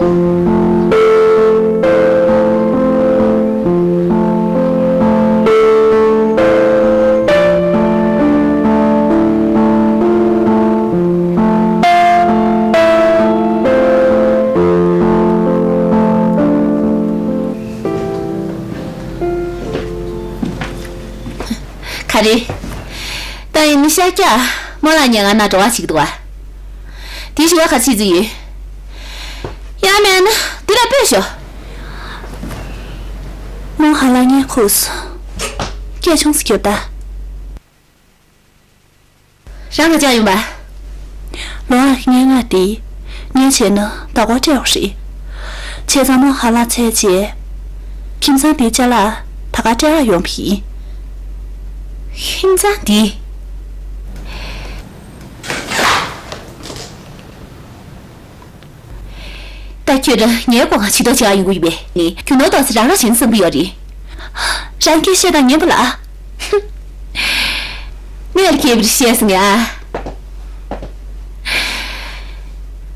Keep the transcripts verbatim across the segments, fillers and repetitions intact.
ག་རེ། ད་ཡིན་ན་ཤར་རྒྱག་རྨོ་ལགས་ཉེ་ང་ན་འགྲོ་བ་ཞིག་འདུག་བ། དེའི་ཞུ་བ་ག་ཚིག་ཚིག་ཡོད། ཡང་མེད་ན་འདི་ལ་སྤོས་ཤོག་རྨོ་ཧ་ལ་ངས་ཁུགས་སོང་། སྐད་ཆུང་ཙམ་རྒྱོབ་ད། རང་ག་ཅག་ཡོང་པ། ལོ་ཨ་ངའི་ང་དེ། ངས་བྱས་ན་ད་གོ་སྤྲད་འོ་རེད། བྱས་ཙང་རྨོ་ཧ་ལ་ཚད་བྱས། ཁྱིམ་ཚང་དེའི་ཅ་ལག་ད་ག་སྤྲད་ཡོང་བ་ཡིན། ཁྱིམ་ཚང་དེ། ད་ཁྱོད་རང་ངའི་སྒོ་ཁ་ཕྱི་ཐོག་བྱེད་ཡོང་གི་ཡོད་པས་ནི་རྒྱུ་ནོར་ཏོག་ཙམ་རང་རང་བྱེད་བསམ་གི་ཡོད་རེད། རང་གིས་བཤད་དང་ཉན་པ་ལ། གནས་ལ་འཁེལ་བར་བཤད་སོང་ངས་ཨ།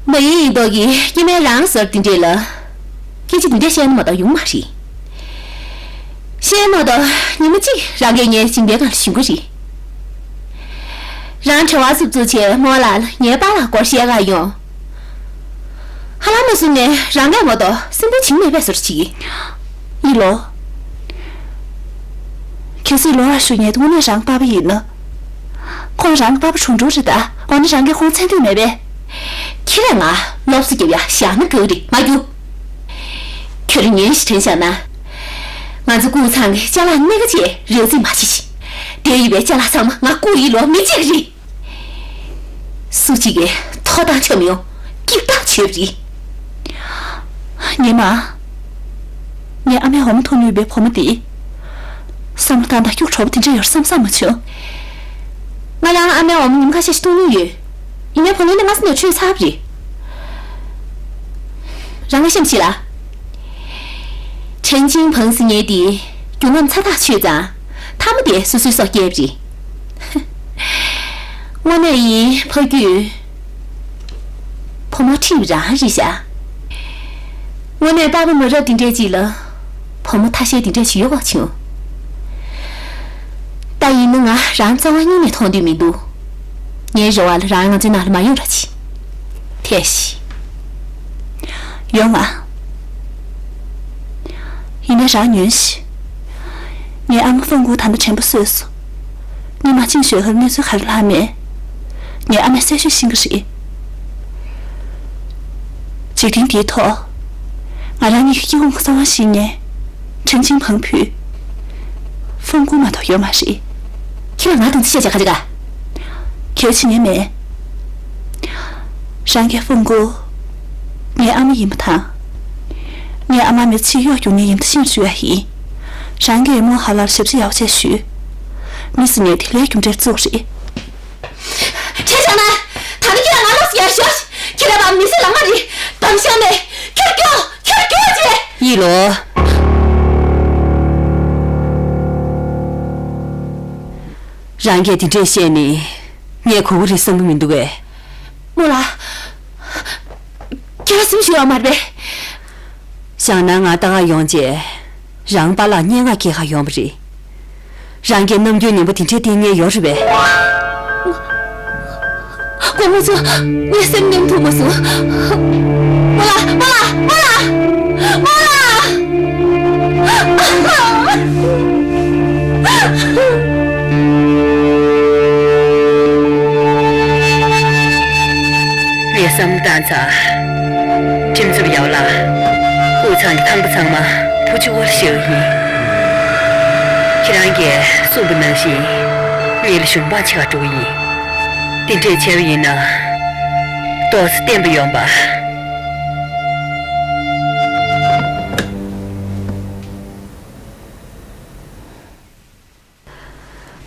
མ་ཡིན་ཡིན་མདོག་གིས་སྐྱེ་དམན་རང་སོར་དེ་འདྲས་ལ། སྐད་ཆ་དེ་འདྲས་བཤད་ན་མ་གཏོགས་ཡོང་མ་རེད། བཤད་མ་གཏོགས་ཉི་མ་གཅིག་རང་གིས་ངའི་སྦྱིན་པའི་སྒང་ལ་ཞུགས་ཀྱི་རེད། རང་བྲེལ་བ་ཚུབ་ཚུབ་བྱས་རྨོ་ལགས་ལ་ངའི་པཱ་ལགས་སྐོར་བཤད་ག་ཡོང་། ཧ་ལམ་མ་སོང་ནས་རང་གིས་མ་གཏོགས་སེམས་ཁུར་བྱེད་མེད་པའི་བཟོ་འདྲ་བྱེད་ཀྱི། ཡིན་ལོ། གལ་སྲིད་ལོ་ཨ་ཞུ་ཉན་དངོས་གནས་རང་པ་ཕ་ཡིན་ན། ཁོང་རང་པ་ཕ་གྲུང་གྲུང་རེད་ད། འོ་ན་རང་གིས་ཁོང་མཚན་ཐོས་མེད་པས། ཁྱེད་རང་ང་སློབ་གསོ་རྒྱབ་ཡ་ཞག་ན་དགའ་རེད་མ་རྒྱུག་ཁྱོད་རང་ཉོན་ཞིག་དྲན་བཞག་ན། ང་ཚོ་ཀུའུ་ཚང་གི་ཅ་ལག་སྣེ་ཁ་ཅིག་རག་རྩིས་མ་བྱེད་ཤིག་དེར་ཡོད་པའི་ཅ་ལག་ཚང་མ་ང་ཀུའུ་ཡི་ལོ་མི་གཅིག་རེད། སུ་གཅིག་གིས་ཐོབ་ཐང་ཆོད་མི་ཡོང་། སྐྱིད་ཐག་ཆོད་པ་རེད། ཉི་མ། ངའི་ཨ་མའི་འོ་མ་འཐུང་ནུས་པའི་བུ་མོ་དེ། བསམ་བློ་བཏང་དང་སྐྱུག་བྲོ་པོ་དེ་འདྲ་ཡོད་བསམ་བསམ་མ་བྱུང་། ང་རང་ཨ་མའི་འོ་མ་ཉིན་ཁ་ཤས་ཤིག་འཐུང་མྱོང་ཡོད། ཡིན་ནའི་བུ་ལོན་ནི་སྔ་ས་ནས་འཕྲོད་ཚར་བ་རེད། རང་ང་ཤེས་མི་ཤེས་ལ། ཁྲེན་ཅིན་ཕང་ཟེར་མཁན་དེ་རྒྱུ་ངམ་ཚ་ཐག་ཆོད་ཙང་། ཐ་མ་དེ་སོ་སོའི་སྲོག་སྐྱེལ་བ་རེད། དངོས་གནས་ཡིན་ཕ་རྒྱུད། བུ་མོ་ཁྲིད་པ་རང་རེད་ཤག་དངོས་གནས་པ་ཕ་མ་རབས་དེ་འདྲས་ཅིག་ལ། བུ་མོ་ཐ་ཤལ་དེ་འདྲས་ཞིག་ཡོད་ག་བྱུང་། ད་ཡིན་ན་ང་རང་རྩ་བ་ཉིད་ནས་མཐོང་འདོད་མི་འདུག་ངའི་རེ་བ་ལ་རང་ང་ཚོའི་ནང་ལ་མ་ཡོང་རོགས་གྱིས། ཐལ་ཤི། ཡོང་ང་། ཡིན་ན་རང་ཉོན་ཞིག་ངའི་ཨ་མ་ཧྥང་ཀུའུ་ད་ལྟ་དྲན་པ་གསོས་སོང་། སྔོན་མ་ཅིང་ཞོས་ཧར་གནས་ཚུལ་ག་རེ་ལྷག་མེད། ངའི་ཨ་མས་གསལ་ཤོས་ཤེས་ཀྱི་རེད། འཇིག་རྟེན་འདིའི་ཐོག་ང་རང་གཉིས་ཀྱི་སྐྱེ་ཁུངས་གསང་བ་ཞིག་ནས་ཁྲེན་ཅིན་ཕང་ཕུད། ཧྥང་ཀུའུ་མ་གཏོགས་ཡོད་མ་རེད། ཁྱེད་ལ་ང་དང་ཅི་བྱས་བྱ་ག་ཅི་ག་གལ་ཆེ་ངེས་མེད། རང་གི་ཧྥང་ཀུའུ་ངའི་ཨ་མ་ཡིན་པ་དང་། ངའི་ཨ་མ་མི་ཚེ་གཡོག་རྒྱུག་མཁན་ཡིན་པ་ཤེས་ཞུ་ཡ་ཡིན། རང་གིས་རྨོ་ཧ་ལར་ཞབས་ཕྱི་ཡག་པོ་བྱས་ཞུས། མི་ཟེར་ནས་དེ་ལས་རྒྱུ་འབྲས་གཙོ་བོ་རེད། བྱས་ཙང་ན། ད་ནི་ཁྱེད་ལ་ང་ལོགས་སུ་ཡར་ཤོག་ཁྱེད་ལ་བ་མི་སེར་ལ་མ་རེད། དམ་བཞག་མེད། ཁྱོད་སྐྱོ། ཁྱོད་སྐྱོ་ཅེས། ཡིད་ལོ། རང་གིས་དེ་འདྲས་བཤད་ནི། ངས་གོ་གི་རེད་བསམ་གི་མི་འདུག་གས། རྨོ་ལགས། ཁྱེད་རང་སེམས་ཤུགས་ཡོད་མ་རེད་པས། བྱས་ན་ང་ལྟ་ག་ཡོང་རྗེས། རང་པཱ་ལགས་སྙན་ངག་སྐྱེལ་ག་ཡོང་བ་རེད། རང་གིས་རྣམ་འགྱུར་ངན་པ་དེ་འདྲས་བསྟན་མཁན་ཡོད་རེད་པས། སྐུ་ངོ་ཚོ། ངའི་སེམས་ཉམས་ཐུབ་མ་སོང་། རྨོ་ལགས། རྨོ་ལགས། རྨོ་ལགས། རྨོ་ལགས། རྨོ་ལགས། ངས་བསམ་བློ་བཏང་ཚར། ཁྲིམས་རྩོད་ཡག་ལ། ཀུའུ་ཚང་གི་ཁང་པ་ཚང་མ་བུ་གཅིག་པོ་ལ་བཞག་གི་ཡིན། ཁྱེད་རང་གིས་གསུངས་པ་ནང་བཞིན་ངེད་ལ་གཞུང་འབངས་ཆེ་བ་འགྲོ་གི་ཡིན། དེ་འདྲས་བྱས་པ་ཡིན་ན། ཏོག་ཙམ་བརྟན་པོ་ཡོང་པ།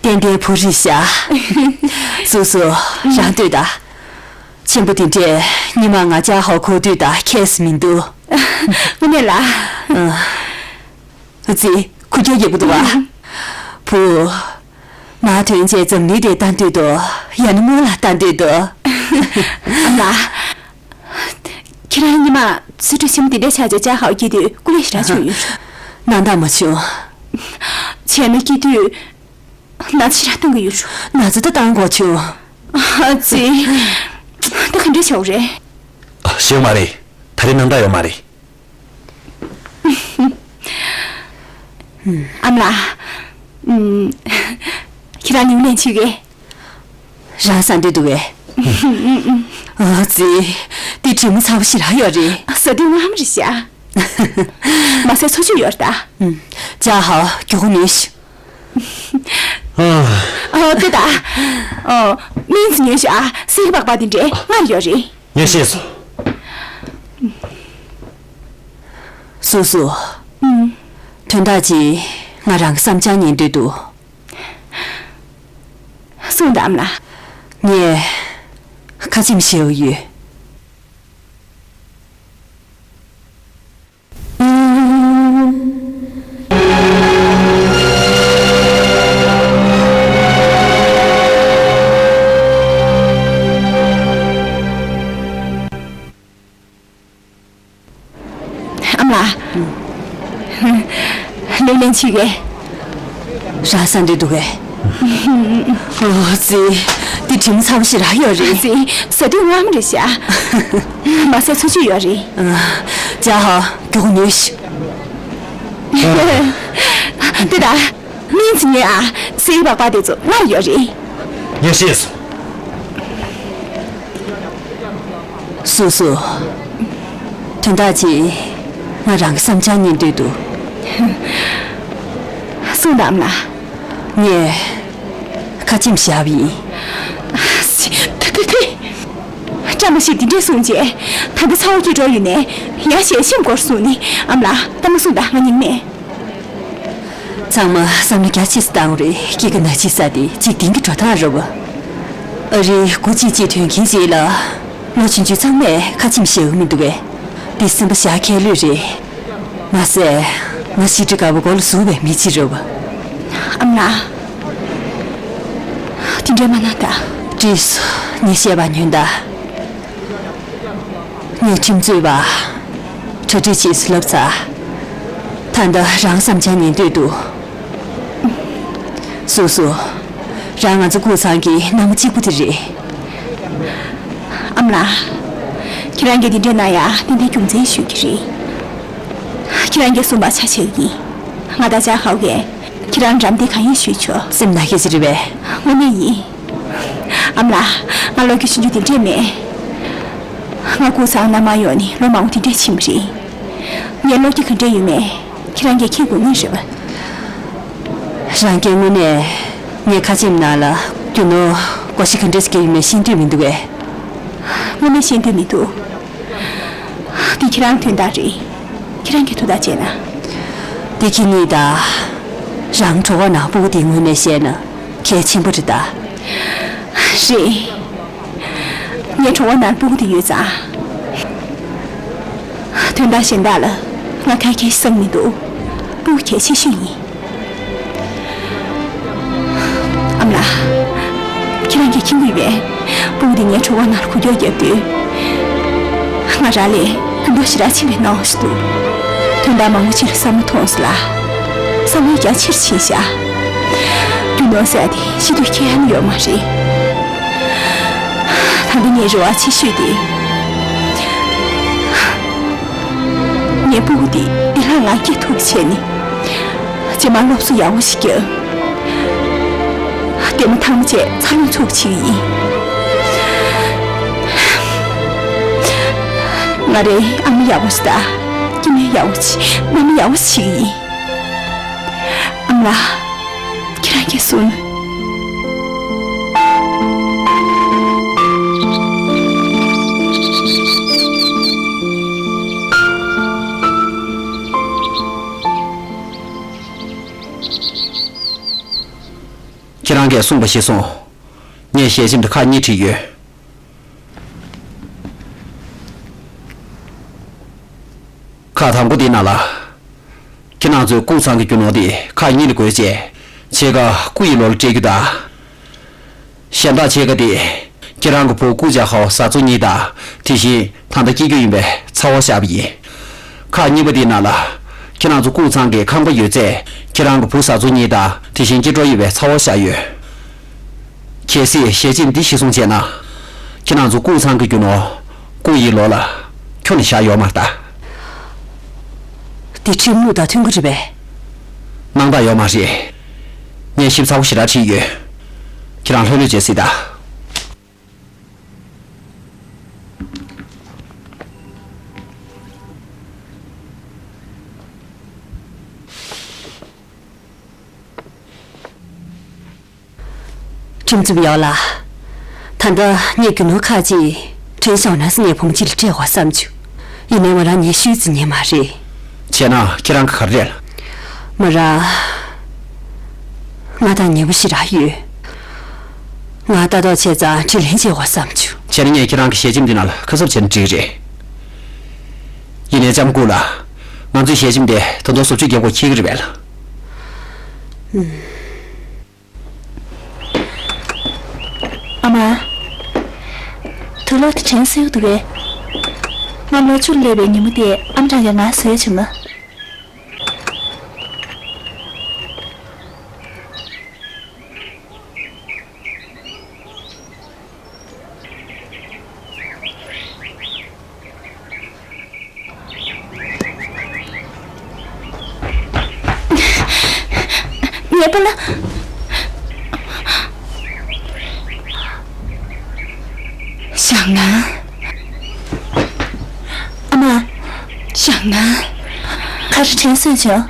ཏན་ཏན་བུ་རེད་ཤག་སོ་སོ་རང་ལྟོས་དང་། ཆེན་པོ་དེ་འདྲས་ཉི་མ་ང་ཅག་ཧོ་ཁོ་ལྟོས་དང་ཁྱད་མི་འདུག་དངོས་གནས་ལ། ཨ་ཙི། ཁུ་ཁྱོད་རྒྱབ་ཀྱི་འདུག་བ། བུ། མ་ཐོན་རྗེས་འཛམ་གླིང་དེ་ལྟ་འདོད་དོ། ཡང་ན་རྨོ་ལགས་ལྟ་འདོད་དོ། ཨ་མ་ལགས། ཁྱེད་རང་ཉི་མ་ཚོས་གྲོས་ཆེན་མོ་འདི་འདྲ་ཆགས་བྱས་ཅ་ཧའོ་སྐྱེས་དུས་སྐུ་ལས་ཞེ་དྲག་བྱུང་ཡོད། སྣང་དག་མ་བྱུང་། བྱས་ན་སྐྱེས་དུས་ན་ཚ་ཞེ་དྲག་བཏང་གི་ཡོད། ན་ཚ་ད་བཏང་དགོས་བྱུང་། ཨ་ཙི། ད་ག་འདྲ་བྱ་བ་རེད། ཞེད་མ་རེད། ད་རེས་སྣང་དག་ཡོད་མ་རེད། ཨ་མ་ལགས། ཨུམ། ཁྱེད་རང་ཉིན་ལན་ཆུ་གེ། རང་ས་འདི་འདུག་གས། ཨ་ཙི། འདི་དྲི་མོ་ཚ་བོ་ཞེ་དྲག་ཡོད་རེད། ཟ་དུས་ངའམ་རེད་ཤག་མ་ཟད་འཚོ་བཅུད་ཡོད་རེད་ད། ཨུམ། ཅ་ཧའོ་མགྱོགས་པོ་ཉོས་ཤོག་ཨོ་དེ་ད། ཨོ། སྨན་ཚིག་ཉོས་ཤོག་ཨ། སིལ་གྱི་པགས་པ་དེ་འདྲས་སྔར་ཡོད་རེད། ངས་ཤེས་སོང་། སུ་སུ། ཨུམ། དོན་དག་ཅིག་ང་རང་གི་བསམ་འཆར་ཉན་འདོད་འདུག་གསུངས་དང་ཨ་མ་ལགས། ངས་ཁ་ཆེམས་བཞེས་ཡོད། ཨ་མ་ལགས། ལེགས་ལན་ཆིག་གེ། ར་ས་འདི་འདུག་གས། ཨོ་ཙི། འདི་དྲི་མ་ཚ་བོ་ཞིག་རག་ཡོད་རེད། ཙི། ཟ་དུས་ངའམ་རེད་ཤག་མ་ཟད་འཚོ་བཅུད་ཡོད་རེད། ཨ། ཅ་ཧ། མགྱོགས་པོ་ཉོས་ཤོག་འདི་ད། སྨན་ཚིག་ཉོས་ཨ། སིལ་པགས་པ་དེ་ཚོ་སྔར་ཡོད་རེད། ངས་ཤེས་སོང་། སུ་སུ། དོན་དག་ཅིག་ང་རང་གི་བསམ་འཆར་ཉན་འདོད་འདུག་གསུངས་དང་ཨ་མ་ལགས། ངས་ཁ་ཆེམས་བཞག་པ་ཡིན། ཐ་ཐ་ཐ། བཀྲ་མ་ཤིས་འདི་འདྲས་གསུངས་རྗེས། ད་ལྟ་ཚ་བོ་སྐྱེས་འགྲོ་ཡོད་ནས་ཡ་ཞེས་ཤེམ་སྐོར་གསུངས་ནི་ཨ་མ་ལགས་ད་མ་གསུངས་ད་ང་སྙིང་མེད། ཚང་མ་བསམ་བློ་རྒྱ་ཆེ་ཙམ་བཏང་རེད། སྐྱེ་རྒ་ན་འཆི་ས་དེ་འཇིག་རྟེན་གྱི་འགྲོ་སྟངས་རེད་བ། ཨ་རིའི་སྐུ་གཅིག་གཅིག་དོན་རྐྱེན་གཅིག་ལ། ལོ་ཆུང་ཆུང་ཚང་མས་ཁ་ཆེམས་བཞེས་ཀྱི་མི་འདུག་གས། འདི་སེམས་པ་བཞག་ཁས་ལོས་རེད། མ་ཟད། ང་ཞི་ཀྲི་དཀར་པོ་མགོ་ལ་ཟུག་པའི་མི་གཅིག་རེད་བ། ཨ་མ་ལགས། དེ་འདྲས་མ་གནང་ད། ཀྲིས། ངས་བཤད་པ་ཉོན་དང་། ངས་ཁྲིམས་རྩོད་པ། གྲ་སྒྲིག་བྱེད་ལབ་ཚར། ད་ལྟ་རང་བསམ་འཆར་ཉན་འདོད་འདུག་སུ་སུ། རང་ང་ཚོ་ཀུའུ་ཚང་གི་མནའ་མ་གཅིག་པུ་དེ་རེད། ཨ་མ་ལགས། ཁྱེད་རང་གིས་འདི་འདྲས་གནང་ཡ་ཏན་ཏན་རྒྱུ་མཚན་ཤོད་ཀྱི་རེད། ཁྱེད་རང་གིས་གསུངས་པ་ཆ་བཞག་གི་ཡིན། ང་དང་ཅ་ཧའོ་གིས་ཁྱེད་རང་འགྲམ་སྟེགས་གང་ཡིན་ཞུས་ཆོག་སེམས་ནག་སྐད་ཅིག་རེད་པས། དངོས་གནས་ཡིན། ཨ་མ་ལགས། ང་ལོ་རྒྱུས་ཆུང་ཆུང་དེ་འདྲས་མེད། ང་ཀུའུ་ཚང་མནའ་མ་ཡོང་ནས་ལོ་མང་པོ་དེ་འདྲས་ཕྱིན་པ་རེད། ངའི་བློ་སྐྱེད་ག་འདྲས་ཡོད་མེད་ཁྱེད་རང་གིས་མཁྱེན་དགོས་ངེས་རེད་པ། རང་གིས་དངོས་གནས་ངའི་ཁ་ཆེམས་ནང་ལ་རྒྱུ་ནོར་བགོ་བཤའ་ག་འདྲས་བརྒྱབ་ཡོད་མེད་ཤེས་འདོད་མི་འདུག་གས། དངོས་གནས་ཤེས་འདོད་མི་འདུག་འདི་ཁྱེད་རང་དོན་དག་རེད། ཁྱེད་རང་གིས་ཐུགས་ཐག་བཅད་ན། འདི་ཁྱེད་གཉིས་དང་། རང་གྲོད་ཁོག་ནང་སྤུ་གུ་དེ་ངོས་ནས་བཤད་ན་གལ་ཆེན་པོ་རེད་ད། རེད། ངའི་གྲོད་ཁོག་ནང་སྤུ་གུ་དེ་ཡོད་ཙང་། དོན་དག་གཞན་དག་ལ་ང་ག་གེ་བསམ་མི་འདུག་སྤུ་གུ་གལ་ཆེ་ཤོས་ཡིན། ཨ་མ་ལགས། ཁྱེད་རང་གིས་མཁྱེན་གྱི་ཡོད་པས། སྤུ་གུ་འདི་ངའི་གྲོད་ཁོག་ནང་ལ་འགུལ་སྐྱོད་བརྒྱབ་དུས། ང་རང་ལ་འགྱུར་ལྡོག་ཞེ་དྲག་ཕྱིན་པའི་སྣང་བ་ཞིག་འདུག་དོན་དག་མང་པོ་ཅིག་ལ་བསམ་བློ་ཐོངས་སོང་ལ། བསམ་བློ་རྒྱ་ཆེར་ཕྱིན་ཤག་རྒྱུ་ནོར་ཟེར་ཡ་དེ་ཤི་དུས་ཁྱེར་ཡ་ནི་ཡོད་མ་རེད། ད་ལྟ་ངའི་རེ་བ་ཆེ་ཤོས་དེ། ངའི་སྤུ་གུ་དེ་བདེ་བླག་ངང་སྐྱེ་ཐུབ་པ་བྱས་ནས། རྗེས་མ་སློབ་གསོ་ཡག་པོ་ཞིག་བརྒྱབ། ལྟད་མོ་ཐང་མ་བཅས་འཚར་ལོངས་ཚུགས་པ་བྱེད་ཀྱི་ཡིན། ང་རའི་ཨ་མ་ཡག་པོ་ཞིག་དང་། སྐྱེ་དམན་ཡག་པོ་ཞིག་མནའ་མ་ཡག་པོ་ཞིག་བྱེད་ཀྱི་ཡིན། ཨ་མ་ལགས། ཁྱེད་རང་གིས་གསུངས། ཁྱེད་རང་གིས་གསུངས་པ་གཞིར་བཟུང་། ངས་ཞལ་ཆེམས་དེ་ཁག་གཉིས་བྲིས་ཡོད། ཁག་དང་པོ་འདིའི་ནང་ལ། ཁྱེད་རང་ཚོས་ཀུའུ་ཚང་གི་རྒྱུ་ནོར་དེ་ཁག་གཉིས་ལ་བགོས་རྗེས། ཕྱེད་ཀ་སྐུ་ཡི་ལོ་ལ་སྤྲད་རྒྱུ་དང་། གཞན་དག་ཕྱེད་ཀ་དེ་ ཁྱེད་རང་གི་བུ་ཀུའུ་ཅཱ་ཧའོ་བཟའ་ཚོ་གཉིས་དང་དེ་བཞིན་ད་ལྟ་སྐྱེ་རྒྱུ་ཡིན་པའི་ཚ་བོ་བཞག་པ་ཡིན། ཁག་གཉིས་པ་དེའི་ནང་ལ་ཁྱེད་རང་ཚོ་ཀུའུ་ཚང་གི་ཁང་པ་ཡོད་ཚད་ཁྱེད་རང་གི་བུ་བཟའ་ཚོ་གཉིས་དང་དེ་བཞིན་སྐྱེ་འགྲོ་ཡོད་པའི་ཚ་བོ་བཞག་ཡོད། གལ་སྲིད་ཞལ་ཆེམས་འདི་གཞིར་བཟུང་བྱས་ན། ཁྱེད་རང་ཚོ་ཀུའུ་ཚང་གི་རྒྱུ་ནོར་ཀུའུ་ཡི་ལོ་ལ་ཁྱོན་ནས་བཞག་ཡོད་མ་རེད་ད། འདི་ཁྲིམས་ལུགས་དང་མཐུན་གྱི་རེད་པས། སྣང་དག་ཡོད་མ་རེད། ངས་ཞིབ་ཚགས་པོ་ཞེ་དྲག་བྲིས་ཡོད། ཁྱེད་རང་ལྷོད་ལྷོད་བྱས་གཟིགས་དང་། ཁྲིམས་རྩོམ་ཡག་ལ། ད་ལྟ་ངས་རྒྱུ་ནོར་ཁག་ཅིག་ཁྲེན་ཞའོ་ནན་ཟེར་མཁན་བུ་མོ་གཅིག་ལ་སྤྲད་དགོས་བསམ་བྱུང་། ཡིན་ནའི་མོ་རང་ངས་ཤོད་རྩིས་ཉན་མ་རེད། བྱས་ན་ཁྱེད་རང་གི་ག་རེ་རེད། མོ་རང་། ང་དང་ཉེ་པོ་ཞེ་དྲག་ཡོད། ང་ལྟ་རྟོག་བྱས་ཙང་དྲིན་ལན་འཇལ་དགོས་བསམ་བྱུང་། བྱས་ན་ངས་ཁྱེད་རང་གི་ཞལ་ཆེམས་འདི་ནང་ལ་ཁ་གསབ་བྱས་ན་འགྲིག་གི་རེད། ཡིན་ནའི་ལྕམ་སྐུ་ལགས། ང་ཚོའི་ཞལ་ཆེམས་དེ་ད་དུང་བཟོ་བཅོས་རྒྱག་དགོས་འཁེལ་གྱི་རེད་པས་ལགས། ཨ་མ། དུག་ལོག་དེ་དྲན་གསོ་ཡག་འདུག་གས། ང་ལོ་བཅུ་སླེབས་པའི་ཉིན་མོ་དེ་ཨམ་ཅོག་གིས་ང་བཟོས་བྱུང་ང་། ངའི་པཱ་ལགས། ཞའོ་ནན། ཨ་མ། ཞའོ་ནན། ག་རེ་དྲན་གསོས་བྱུང་།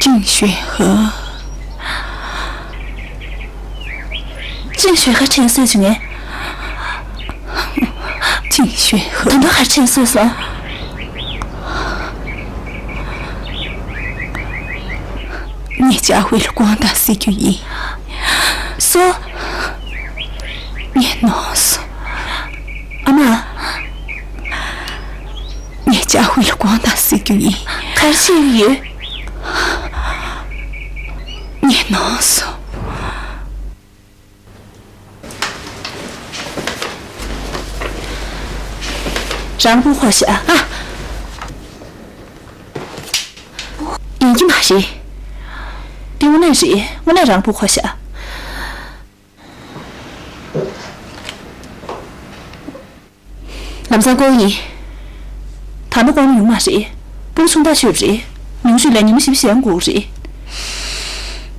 ཀྲིན་ཞུན་ཧེ། ཀྲིན་ཞུན་ཧེ་དྲན་གསོས་བྱུང་ངས། ཀྲིན་ཞུན་ཧེ། ད་ལྟ་ག་རེ་དྲན་གསོས་སོང་། ངས་ཅཱ་ཧུའེ་ལ་དགོངས་དག་སེལ་རྒྱུ་ཡིན། སོ། ངས་ནོར་སོང་། ཨ་མ། ངས་ཅཱ་ཧུའེ་ལ་དགོངས་དག་སེལ་རྒྱུ་ཡིན། ག་རེ་བྱེད་ཀྱི་ཡོད། ངས་ནོར་སོང་། རང་པུ་ཧོ་ཤ་ཨ། ཡིན་གྱི་མ་རེད། དེ་དངོས་གནས་རེད། དངོས་གནས་རང་པུ་ཧོ་ཤ། ལམ་སང་ཀོ་ཡིན། ད་ནི་ཀོ་ཡིན་ཡོང་མ་རེད། སྤུ་གུ་ཆུང་ཐག་ཆོད་རེད། ཉུང་ཤོས་ལ་ཉི་མ་བཞི་བཅུ་ཞེ་ལྔ་འགོར་རེད།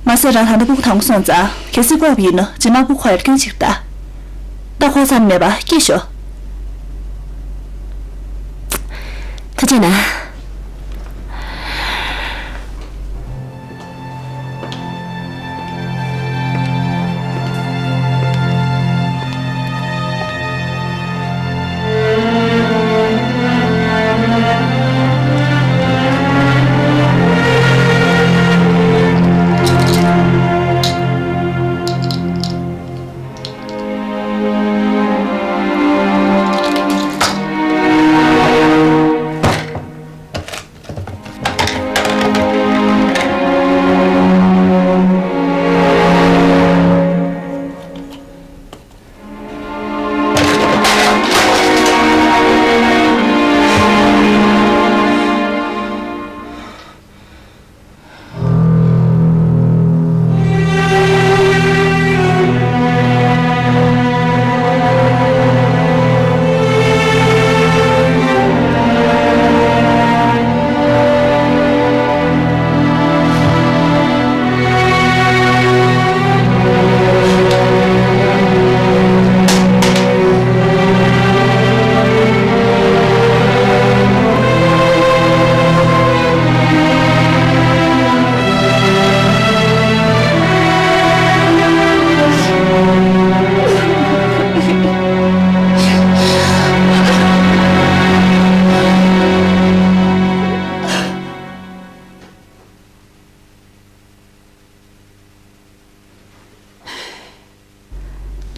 མ་ཟད་རང་ད་ལྟ་སྤུ་གུ་དང་པོ་སོང་ཙང་གལ་སྲིད་ཀོ་བ་ཡིན་ན་རྗེས་མ་སྤུ་གུ་ཁོ་ཡར་སྐྱོན་ཅིག་ད། ད་ཁོ་མཚམས་མེད་པ་སྐྱེས་ཤོག་ཐུགས་རྗེ་གནང་།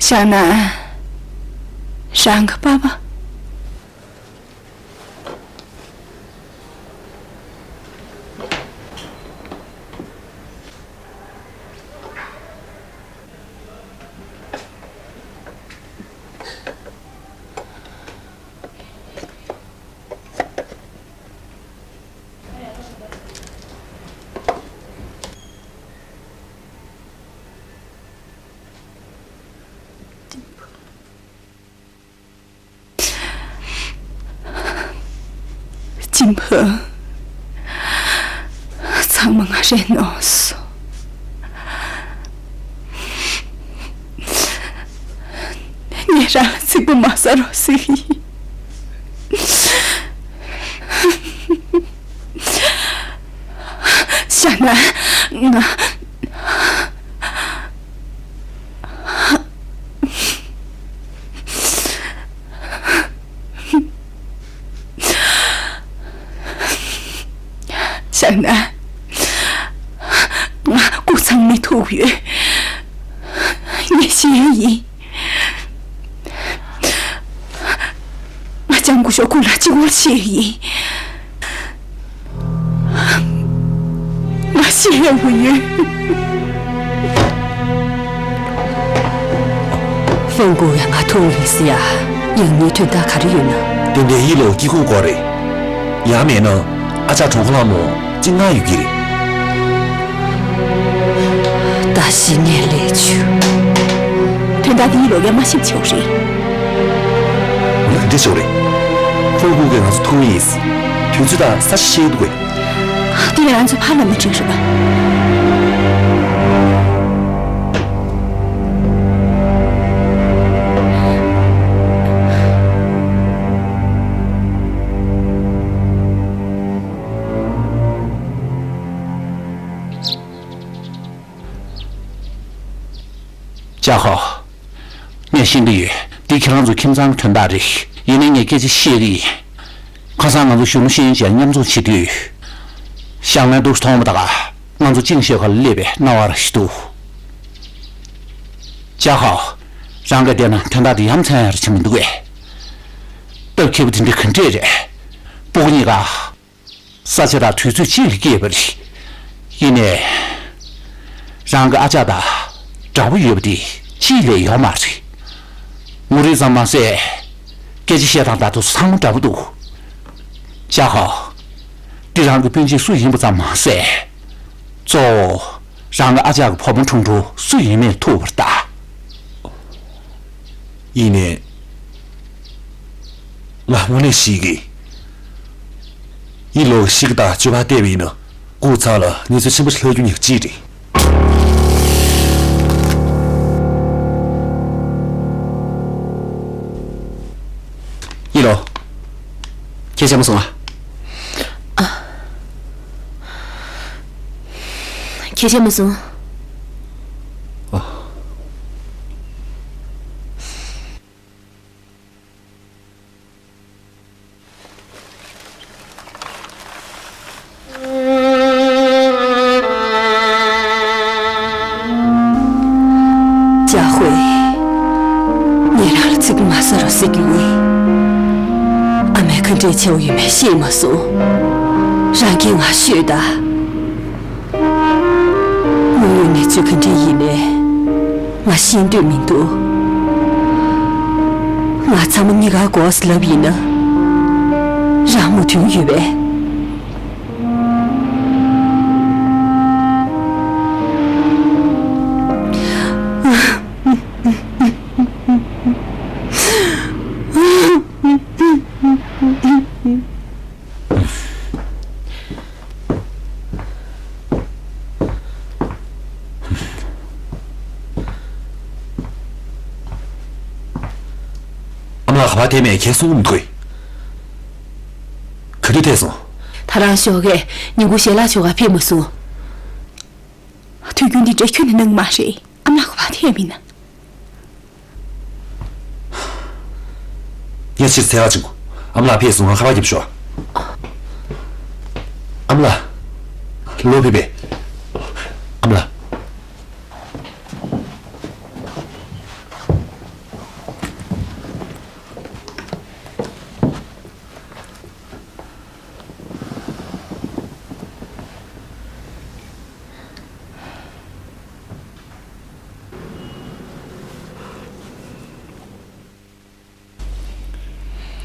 ཞའོ་ནན། རང་གི་པཱ་པཱ། ཕུ། ཚང་མ་ང་རའི་ནོར་སོང་། ངས་རང་ལ་ཚིག་པ་མ་ཟ་རོགས་ཟེར་གྱི་ཡིན། ཤ་ན་ང་། བཞག་ན། ང་སྐུ་ཚང་མས་ཐུག་ཡོད། ངས་ཤེས་ཡོད་ཡིན། ང་ལྕམ་སྐུ་ཞབས་སྐུ་ལ་གཅིག་པོར་ཤེས་ཡོད་ཡིན། ང་ཤེས་ཡོད་ཡོད། ཧྥང་གུ་ཝེ་ང་ཐུག་ཡིན་ཟེར་ཡ། ཡང་ནི་དོན་དག་ག་རེ་ཡོད་ན། ཏན་ཏན་ཡིད་ལོ་སྐྱིད་ཁུག་སྐོར་རེད། ཡང་མེད་ན་ཨ་ཅག་གྲོང་ཁོ་ལགས་མོ་གཅིག་ང་ཡོད་ཀྱི་རེད། ད་གཞི་ནས་ལས་བྱུ། དོན་དག་འདི་ཡིད་ལོ་ཡ་མ་ཤེས་ཆོག་རེད། འོ་ན་འདི་ཆོག་རེད། ཧྥང་གུ་ཝེ་ང་ཚོ་ཐུག་ཡིན། དུས་ཚོད་དང་ས་གཞི་ཤེས་འདུག་གས། དེ་ལས་ང་ཚོ་ཕར་ལ་མ་འགྲོ་རོགས། ཅཱ་ཧོ། ངས་ཤེས་ཀྱི་ཡོད། འདི་ཁྱེད་རང་ཚོ་ཁྱིམ་ཚང་གི་དོན་དག་རེད། ཡིན་ནའི་ངས་སྐད་ཆ་བཤད་ཀྱི་ཡིན། ཁ་སང་ང་ཚོ་གཞོན་ནུ་ཤེས་ཡོན་ཅན་མཉམ་འཛོམས་བྱེད་དུས། ཞང་ལན་འདུག་སེ་མཐོང་བ་དང་། ང་ཚོ་ཅིང་ཤོས་ཁ་ལ་སླེབས་པའི་སྣང་བ་ར་ཞིག་འདུག་ཅཱ་ཧོ། རང་གིས་བལྟས་ན་དོན་དག་འདི་ཡ་མཚན་ཡང་ར་ཆེན་པོ་འདུག་གས། སྟབས་མཁས་པོ་དེ་འདྲ་ག་འདྲས་རེད། སྤུ་གུ་གཉིས་ཀ་ས་ཆ་དང་དུས་ཚོད་གཅིག་ལ་སྐྱེས་པ་རེད། ཡིན་ནའི། རང་གི་ཨ་ཅག་དང་འདྲ་པོ་ཡོད་པ་དེ་གཅིག་ལས་ཡོད་མ་རེད། ངོ་རིས་ཙམ་མ་ཟད། སྐད་ཆ་བཤད་སྟངས་ད་དུང་ཚང་མ་འདྲ་པོ་འདུག་ཅཱ་ཧོ། འདི་རང་གི་སྤུན་མཆེད་སུ་ཡིན་པ་ཙམ་མ་ཟད། གཙོ་བོ། རང་གི་ཨ་ཅག་གི་བུ་མོ་ཁྲུང་ཁྲུང་སུ་ཡིན་མིན་ཐུག་པར་ལྟ། ཡིན་ནའི། ང་དངོས་གནས་ཤེས་ཀྱི། ཡིད་ལོ་ཤི་ཀི་དང་སྤྱོད་པ་བལྟས་པ་ཡིན་ན། སྐུ་ཚང་ལ་གནས་ཚུལ་ཆེན་པོ་ཞིག་ལྷག་རྒྱུ་ཉག་གཅིག་རེད། ཡིད་ལོ། ཁྱེད་བྱས་མ་སོང་ཨ། ཁྱེད་བྱས་མ་སོང་། ཨ། ཅཱ་ཧོ། ངས་རང་ལ་ཚིག་མ་ཟ་རོགས་ཟེར་གྱི་ཡིན། ཨ་མས་ག་འདྲས་བྱས་པ་ཡོད་མེད་ཤེས་མ་སོང་། རང་གིས་ང་ཤོད་ད། དངོས་ཡོད་གནས་ཚུལ་ག་འདྲ་ཡིན་ནའི་ང་ཤེས་འདོད་མི་འདུག་ང་ཚང་མ་གཉིས་ཀ་དགོས་ལབ་ཡིན་ན། རང་མོས་མཐུན་ཡོད་པས། ཨ་མ་ལགས། ག་པར་ཐད་མེད་ཁྱེད་གསུང་མི་དགོས། ག་དུས་ཐད་སོང་། ད་རང་ཞོགས་ཀས་ཉིན་གུང་ཞལ་ལག་མཆོད་གར་ཕེབས་མ་སོང་། དུས་རྒྱུན་འདི་འདྲ་ཁྱོན་ནས་གནང་གི་མ་རེད། ཨ་མ་ལགས་ག་པར་ཐད་མིན་ན། ངས་ཕྱིར་འཚོལ་བ་བྱེད་དགོས། ཨ་མ་ལགས་ཕེབས་སོང་། ང་ཁ་པར་རྒྱབ་ཤོག་ཨ་མ་ལགས། ལོ་ཕེབས་པས། ཨ་མ་ལགས།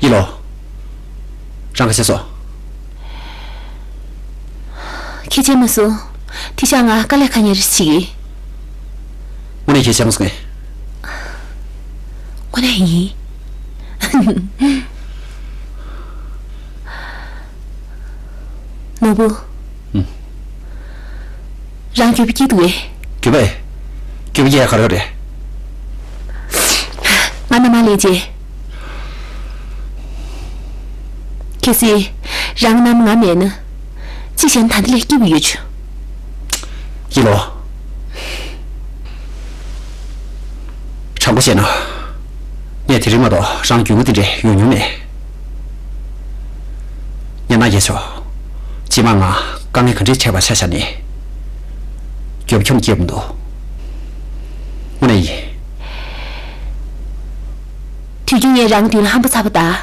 ཡིན་ལོ། རང་ག་བྱས་སོང་། ཁྱེད་བྱས་མ་སོང་། དེ་ཤག་ང་དཀའ་ལས་ཁག་ཉེ་རེ་བྱེད་ཀྱི། དངོས་གནས་ཁྱེད་བྱས་མ་སོང་ངས། དངོས་གནས་ཡིན། ནོར་བུ། ཨུམ། རང་འགྱོད་པ་སྐྱེས་འདུག་གས། འགྱོད་པ། འགྱོད་པ་སྐྱེ་ཡ་ག་རེ་རེད། ང་མནའ་མ་ལེན་རྗེས། གལ་སྲིད་རང་མནའ་མ་ང་མེད་ན། གཅིག་བྱས་ན་ད་ལྟ་ལས་སྐྱིད་པོ་ཡོད་བྱུང་། ཡིན་ལོ། དྲང་པོ་བཤད་ན། ངས་དེ་རིང་མ་གཏོགས་རང་རྒྱུས་མངའ་དེ་འདྲས་ཡོང་མྱོང་མེད། ངས་མནའ་བསྐྱལ་ཆོག། རྗེས་མ་ང་དཀའ་ངལ་ག་འདྲས་འཕྲད་པ་ཆ་བཞག་ནས། འགྱོད་པ་ཁྱོན་ནས་སྐྱེས་མི་འདུག། དངོས་གནས་ཡིན། དུས་རྒྱུན་ངས་རང་མདུན་ལ་ཧམ་པ་ཚ་པོ་དང་།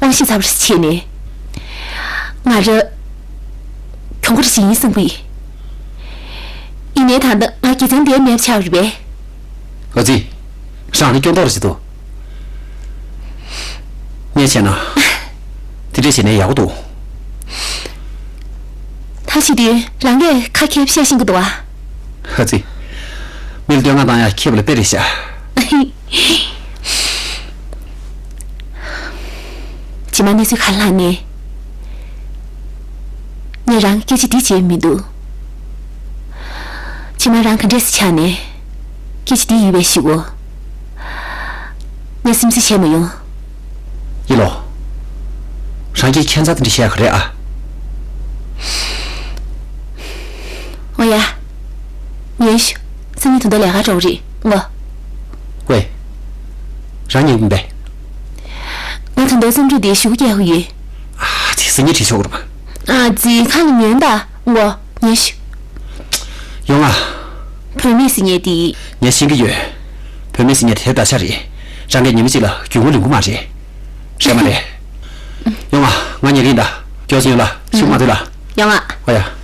དབང་ཤེད་ཚ་པོ་ཞིག་བྱས་ནས། ང་རང་གྱོང་ཁ་རེ་ཞིག་ཡིན་བསམ་གི་ཡིན། ཡིན་ནའི་ད་ལྟ་ང་དགེ་མཚན་ལྡན་མེད་པ་ཆགས་ཡོད་རེད་པས། ཨ་ཙི། རང་ནི་སྐྱོན་འདོགས་རེ་བྱེད་དོ། ངས་བྱས་ན། དེ་འདྲས་བྱས་ནས་ཡག་པོ་འདུག། ད་བྱེད་དུས་རང་གིས་ཁ་མཁས་པོ་བཤད་ཤེས་ཀྱི་འདུག་ཨ། ཨ་ཙི། མི་ལ་བསྟོད་བསྔགས་བཏང་ཡ་མཁས་པ་ལ་དཔེ་རེད་ཤག། རྗེས་མ་གནས་ཚུལ་ག་རེ་ལྷག་ནའི། ངས་རང་སྐད་ཆ་འདི་བརྗེད་མི་འདུག། རྗེས་མ་རང་ག་འདྲས་སེ་ཆགས་ནའི། སྐད་ཆ་འདི་ཡིན་པས་ཤེས་གོ། ངས་སེམས་ཁྲལ་བྱས་མ་ཡོང་། ཡིན་ལོ། རང་གིས་ཁྱད་མཚར་དེ་འདྲ་བཤད་ཡ་ག་རེ་ཨ། འོ་ཡ། ཉན་ཤོག། སང་ཉིན་ད་ལྟ་ལས་ཀ་འགྲོ་གི་རེད་ངོ་། ཝེ། རང་ཉན་གི་མིན་པས། ང་ད་ལྟ་རྩོམ་སྒྲིག་དེ་ཞུ་སྐྱེལ་ཡག་ཡོད། ཨ་ཙི། སང་ཉིན་བྲིས་ཆོག་གི་རེད་པ། ཨ་ཙི། ཁ་ལ་ཉན་ད་ངོ་། ཉན་ཤོག། ཡོང་ང་། བུད་མེད་ཟེར་མཁན་དེ། ངས་ཤེས་ཀྱི་ཡོད། བུད་མེད་ཟེར་མཁན་དེ་བདག་ཅག་རེད། རང་གིས་ཉི་མ་གཅིག་ལ་རྒྱུས་མངའ་ལོན་གྱི་མ་རེད། རེད་མ་རེད། ཡོང་ང་། ང་ཉལ་གྱི་ཡིན་ད། མགྱོགས་ཙམ་ཡོང་ལ། ཤུགས་མ་བཏོན་ལ། ཡོང་ང་། ཨོ་ཡ།